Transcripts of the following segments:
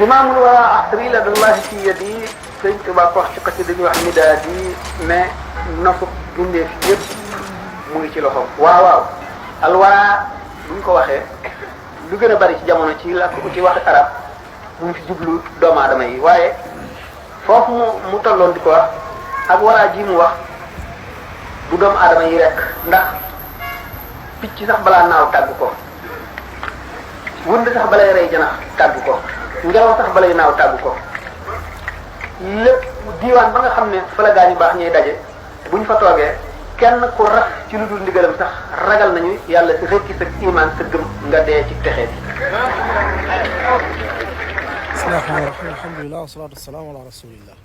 zimaamul wara asri la dallahi fi yadi sëñ Tuba ko wax ci xasi dañuy wax midaad yi mais nosu bindee fi yëpp mu ngi ci loxoom. waaw alwara buñ ko waxee lu gën a bari ci jamono ci la ci waxi arab mu ngi fi jublu doomu aadama yi waaye foofu mu tolloon di ko wax ak waraa ji mu wax du doomu aadama yi rek ndax picc sax balaa naaw tàgg ko wund sax balay rey janax tàgg ko ngelaw sax balay naaw tàgg ko lépp diiwaan ba nga xam ne fa la gaa ñu baax ñuy daje buñ fa toogee kenn ku rax ci lu dul ndigalam sax ragal nañu yàlla si rekki sa iman sa gëm nga dee ci texee bi. bismillaahi alhamdulilah wasalaatu wasalaamu ala rasulillah.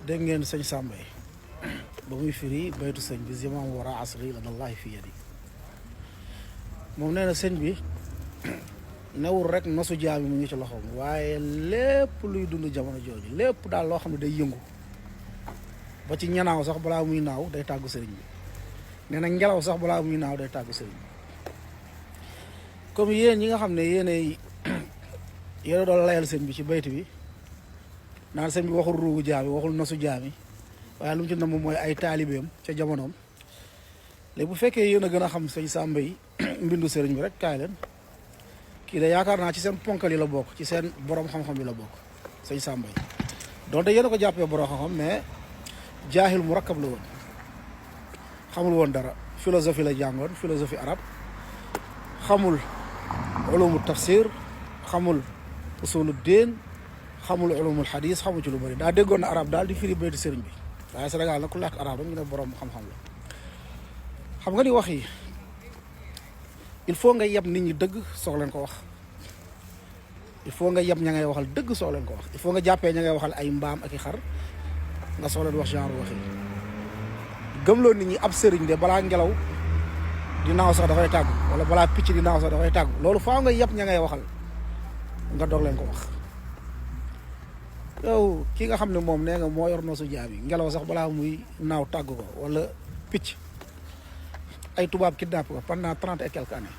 dégg ngeen sëñ Samba ba muy firi baytu sëñ bi zimaam wara asri la dallahi fi yadi moom nee na sëñ bi newul rek nosu jaami mu ngi ci loxoom waaye lépp luy dund jamono jooju lépp daal loo xam ne day yëngu ba ci ñanaaw sax balaa muy naaw day tàggu sëriñ bi nee na ngelaw sax balaa muy naaw day tàggu sëriñ bi comme yéen ñi nga xam ne yéen doon layal sëñ bi ci bayt bi naan sëñ bi waxul ruugu jaami waxul nosu jaami waaye lu mu ci nam mooy ay taalibeem ca jamonoom léegi bu fekkee yéen a gën a xam sëñ Samba yi mbindu sëriñ bi rek kaay leen kii de yaakaar naa ci seen ponkal yi la bokk ci seen borom xam-xam yi la bokk sëñ Samba yi donte yéen a ko jàppee borom xam-xam mais jaahil mu rakkab la woon xamul woon dara philosophie la jàngoon philosophie arabe xamul ulumu tafsir xamul usulu diin xamul ulumul xadis xamul ci lu bëri daa déggoon na arab daal di firi bayti sëriñ bi waaye Sénégal nag ku làkk arab rek ñu ne borom xam-xam la xam nga ni wax yi il faut nga yeb nit ñi dëgg soog leen ko wax il faut nga yeb ña ngay waxal dëgg soog leen ko wax il faut nga jàppee ña ngay waxal ay mbaam ak i xar nga soog leen wax genre wax yi gëmloo nit ñi ab sëriñ de balaa ngelaw di naaw sax dafay tàggu wala balaa picc di naaw sax dafay tàggu loolu faaw nga yeb ña ngay waxal nga doog leen ko wax yow ki nga xam ne moom nee nga moo yor noosu jaam yi ngelaw sax balaa muy naaw tàgg ko wala picc ay tubaab kidnappé ko pendant 30 et quelques années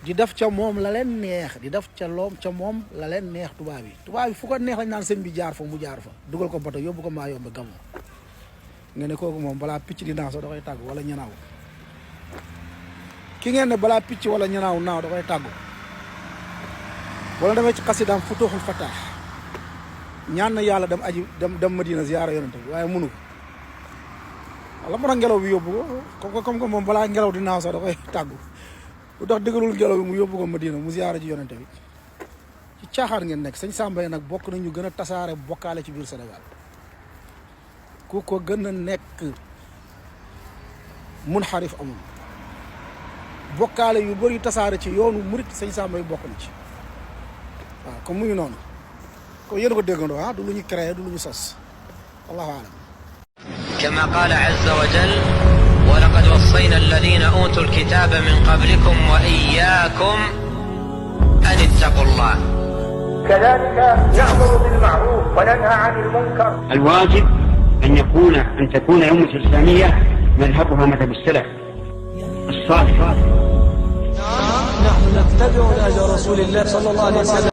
di def ca moom la leen neex di def ca moom la leen neex tubaab yi fu ko neex lañ naan sëñ bi jaar fa mu jaar fa dugal ko bato yóbbu ko maa yomb gamoo nga ne kooku moom balaa picc di naaw sax da koy tàgg wala ñanaaw ki ngeen ne balaa picc wala ñanaaw naaw da koy tàgg wala demee ci xasidaam Futuhul Fatah ñaan na yàlla dem aji dem Madina ziyaara yonente bi waaye mënu ko la moo tax ngelaw bi yóbbu ko comme que moom balaa ngelaw di naaw sax da koy tàggu lu tax dëggalul ngelaw bi mu yóbbu ko Madina mu ziyaara ji yonente bi ci caaxaan ngeen nekk sëñ Samba nag bokk nañu gën a tasaare bokkaale ci biir Sénégal ku ko gën a nekk munxarif amul bokkaale yu bëri tasaare ci yoonu murit sëñ Samba yi bokk na ci waaw comme mu ngi noonu ko yéen a ko déggandoo du lu ñu créé du lu ñu sos wallahu alam كما قال عز وجل ولقد وصينا الذين أوتوا الكتاب من قبلكم وإياكم أن اتقوا الله كذلك نأمر بالمعروف وننهى عن المنكر. الواجب أن تكون أمة الإسلامية مذهبها مذهب السلف الصالح. نحن نتبع نهج رسول الله صلى الله عليه وسلم.